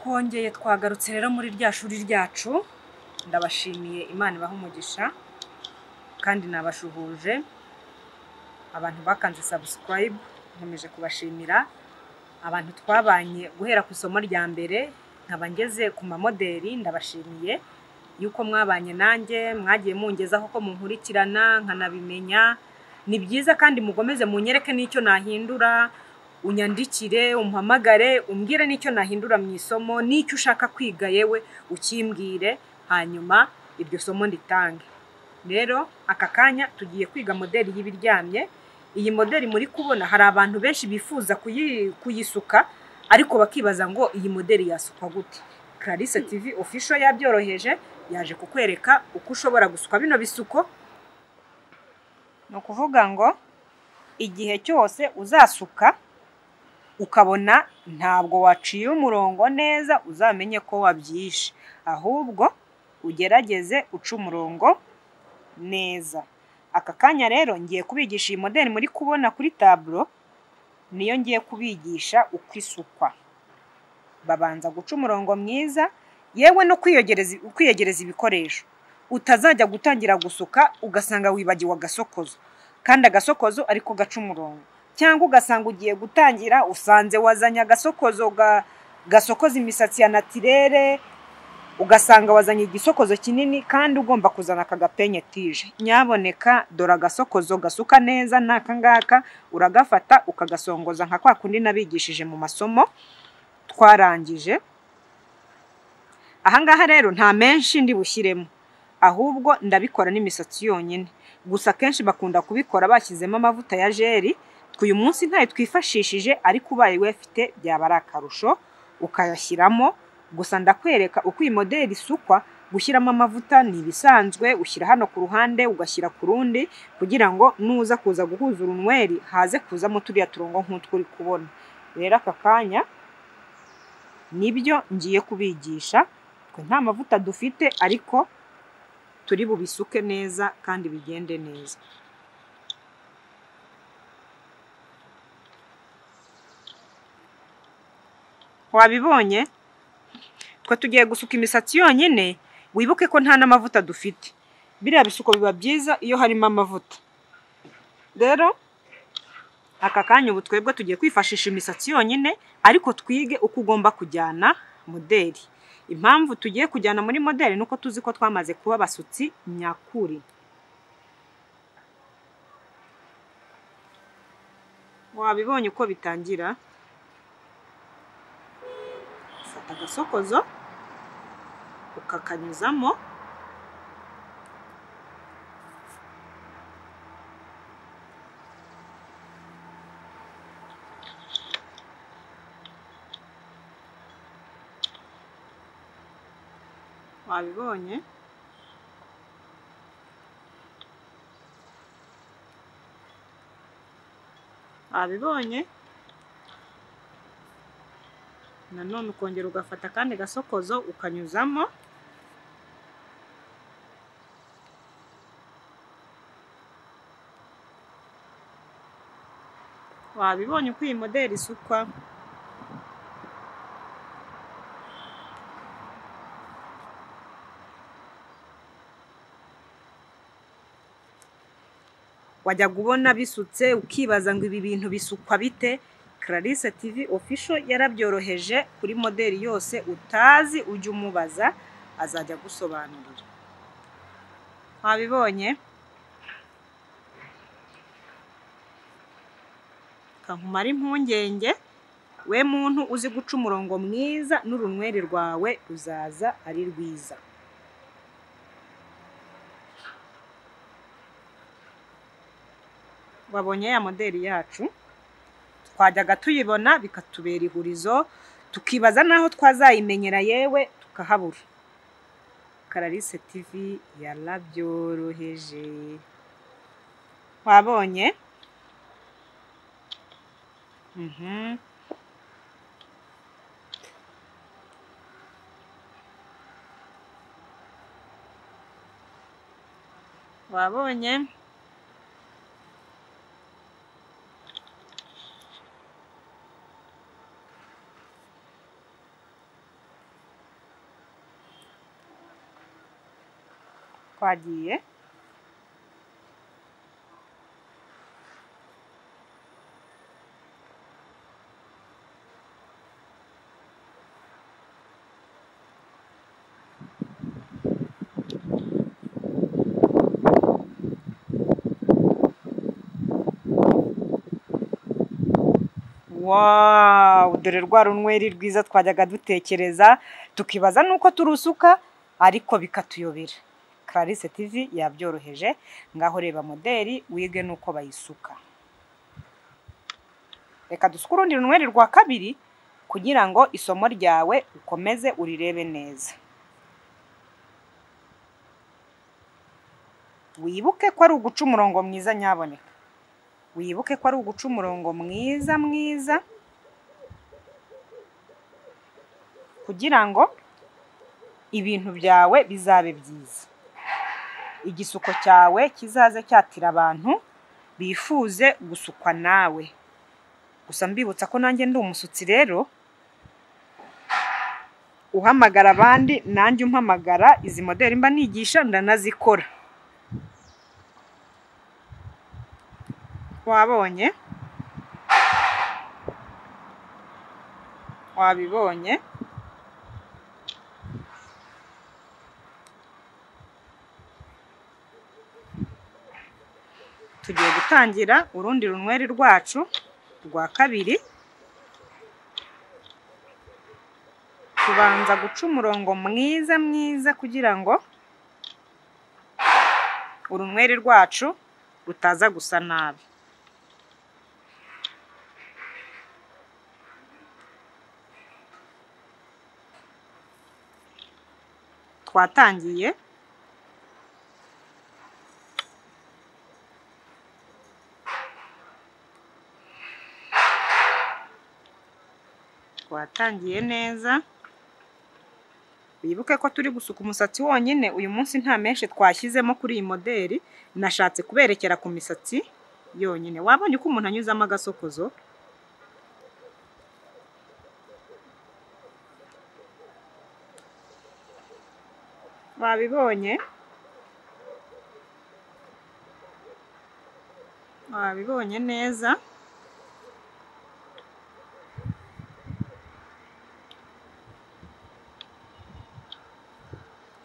Twongeye twagarutse rero muri rya shuri ryacu. Ndabashimiye, Imana ibaha umugisha, kandi nabashuhuje abantu bakanze subscribe, nkomeje kubashimira. Abantu twabanye guhera ku isomo rya mbere nkaba ngeze ku mamoderi, ndabashimiye yuko mwabanye nanjye, mwagiye mungezaho ko munkurikirana nkanabimenya. Ni byiza kandi mugomeze munyereke n'icyo nahindura, unyandikire, umpamagare, umbwire n'icyo nahindura mu isomo, n'icyo ushaka kwiga yewe ukimbwire, hanyuma iryo somo nditange. Rero aka kanya tugiye kwiga moderi y'ibiryamye. Iyi moderi muri kubona hari abantu benshi bifuza kuyisuka, ariko bakibaza ngo iyi moderi yasukwa gute. Clarisse TV Official yabyoroheje, yaje kukwereka uko ushobora gusuka bino bisuko. Ni ukuvuga ngo igihe cyose uzasuka ukabona ntabwo waciye umurongo neza, uzamenye ko wabyishe, ahubwo ugerageze uce umurongo neza. Aka kanya rero ngiye kubigisha iyi moderi muri kubona kuri taburo, niyo ngiye kubigisha uko isukwa. Babanza guca umurongo mwiza, yewe no kwiyegereza ibikoresho. Utazajya gutangira gusuka ugasanga wibagiwe agasokozo, kandi agasokozo ariko gaca umurongo, cyangwa ugasanga ugiye gutangira usanze wazanye agasokozo gasokoza imisatsi ya natirere, ugasanga wazanye igisokozo kinini kandi ugomba kuzana aka gapenye tije. Nyaboneka dore agasokozo gasuka neza n'aka ngaka, uragafata ukagasongoza nka kwa kundi nabigishije mu masomo twarangije. Aha ngaha rero nta menshi ndi bushyiremo, ahubwo ndabikora n'imisatsi yonyine. Gusa kenshi bakunda kubikora bashyizemo amavuta ya jeri. Uyu munsi ntayo twifashishije, ariko ubaye uyafite byaba ari akarusho ukayashyiramo. Gusa ndakwereka uko iyi moderi isukwa. Gushyiramo amavuta ni ibisanzwe, ushyira hano ku ruhande ugashyira ku rundi, kugira ngo nuza kuza guhuza urunweri haze kuzamo turiya turongo nk'utwo uri kubona. Rero aka kanya nibyo ngiye kubigisha. Twe nta mavuta dufite, ariko turi bubisuke neza kandi bigende neza. Wabibonye? Twe tugiye gusuka imisatsi yonyine, wibuke ko nta n'amavuta dufite. Biriya bisuko biba byiza iyo harimo amavuta. Rero aka kanya ubu twebwe tugiye kwifashisha imisatsi yonyine, ariko twige uko ugomba kujyana moderi. Impamvu tugiye kujyana muri moderi nuko tuzi ko twamaze kuba abasutsi nyakuri. Wabibonye uko bitangira? Ufata agasokozo ukakanyuzamo, wabibonye? Wabibonye? Nanone ukongera ugafata akandi gasokozo ukanyuzamo, wabibonye uko iyi moderi isukwa? Wajya kubona bisutse ukibaza ngo ibi bintu bisukwa bite? Clarisse TV Official yarabyoroheje. Kuri moderi yose utazi ujye umubaza, azajya gusobanurira. Wabibonye? Kankumara impungenge, we muntu uzi guca umurongo mwiza, n'urunweri rwawe ruzaza ari rwiza. Wabonye ya moderi yacu? Twajyaga tuyibona bikatubera ihurizo, tukibaza naho twazayimenyera, yewe tukahabura. Clarisse TV yarabyoroheje. Wabonye? Wabonye? Twagiye. Wow, dore rwa runweri rwiza twajyaga dutekereza tukibaza nuko turusuka ariko bikatuyobera. Clarisse TV yabyoroheje, ngaho reba moderi wige nuko bayisuka. Reka dusuke urundi runweri rwa kabiri kugira ngo isomo ryawe ukomeze urirebe neza. Wibuke ko ari uguca umurongo mwiza nyaboneka. Wibuke ko ari uguca umurongo mwiza mwiza kugira ngo ibintu byawe bizabe byiza. Igisuko cyawe kizaze cyatira abantu bifuze gusukwa nawe. Gusa mbibutsa ko nanjye ndi umusutsi rero, uhamagara abandi nanjye umpamagara, izi moderi mba nigisha ndanazikora. Wabonye? Wabibonye? Tugiye gutangira urundi runweri rwacu rwa kabiri. Tubanza guca umurongo mwiza mwiza kugira ngo urunweri rwacu rutaza gusa nabi. Twatangiye. Twatangiye neza. Wibuke ko turi gusuka umusatsi wonyine uyu munsi, nta menshi twashyizemo kuri iyi moderi, nashatse kuberekera ku misatsi yonyine. Wabonye uko umuntu anyuzamo agasokozo? Wabibonye? Wabibonye neza?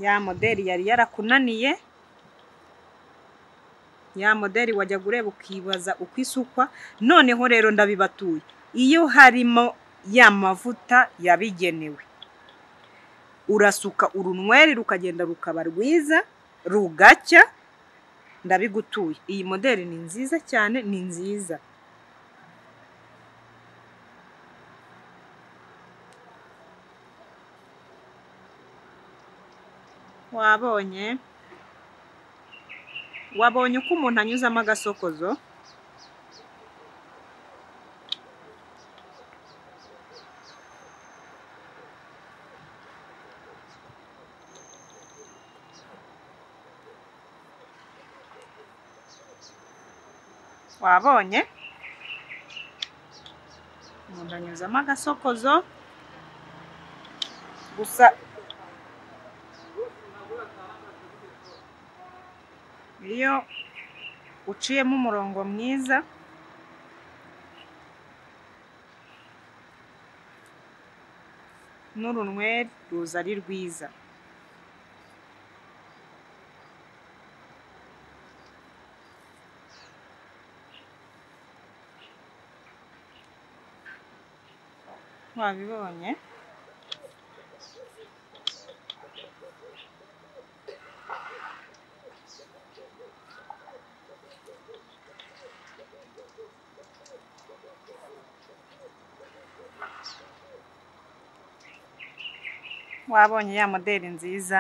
Ya moderi yari yarakunaniye, ya moderi wajya ureba ukibaza uko isukwa. Noneho rero ndabibatuye, iyo harimo ya mavuta yabigenewe urasuka urunweri rukagenda rukaba rwiza rugacya. Ndabigutuye, iyi moderi ni nziza cyane, ni nziza. Wabonye? Wabonye uko umuntu anyuzamo agasokozo? Wabonye? Umuntu anyuzamo agasokozo gusa. Iyo uciyemo umurongo mwiza n'urunweri ruza ari rwiza. Wabibonye? Wabonye ya moderi nziza?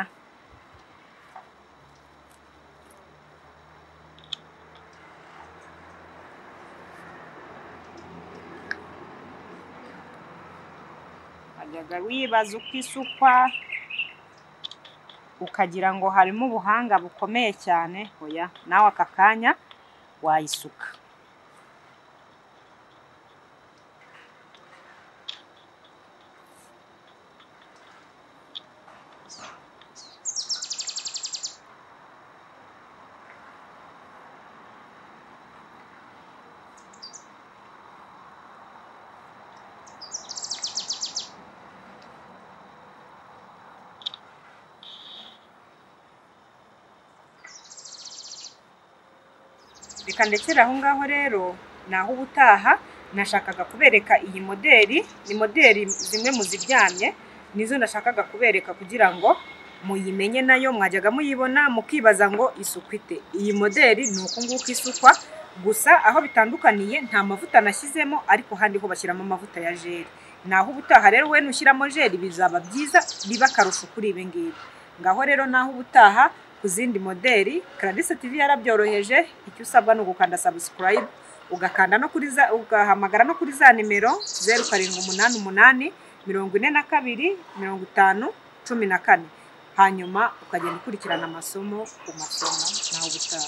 Wajyaga wibaza uko isukwa ukagira ngo harimo ubuhanga bukomeye cyane, oya, nawe aka kanya wayisuka. Reka ndekere aho ngaho rero, naho ubutaha nashakaga kubereka iyi moderi, ni moderi zimwe mu ziryamye, nizo nashakaga kubereka kugira ngo muyimenye nayo, mwajyaga muyibona mukibaza ngo isuku ite. Iyi moderi ni uku nguku isukwa, gusa aho bitandukaniye nta mavuta nashyizemo, ariko handi ho bashyiramo amavuta ya jeri. Naho ubutaha rero we nushyiramo jeri bizaba byiza, biba akarusho kuri ibi ngibi. Ngaho rero naho ubutaha ku zindi moderi, Clarisse TV yarabyoroheje, icyo usabwa ni ugukanda subscribe, ugakanda no kuri za, ugahamagara no kuri za nimero 0788 42 50 14, hanyuma ukagenda ukurikirana amasomo ku masomo. Naho ubutaha.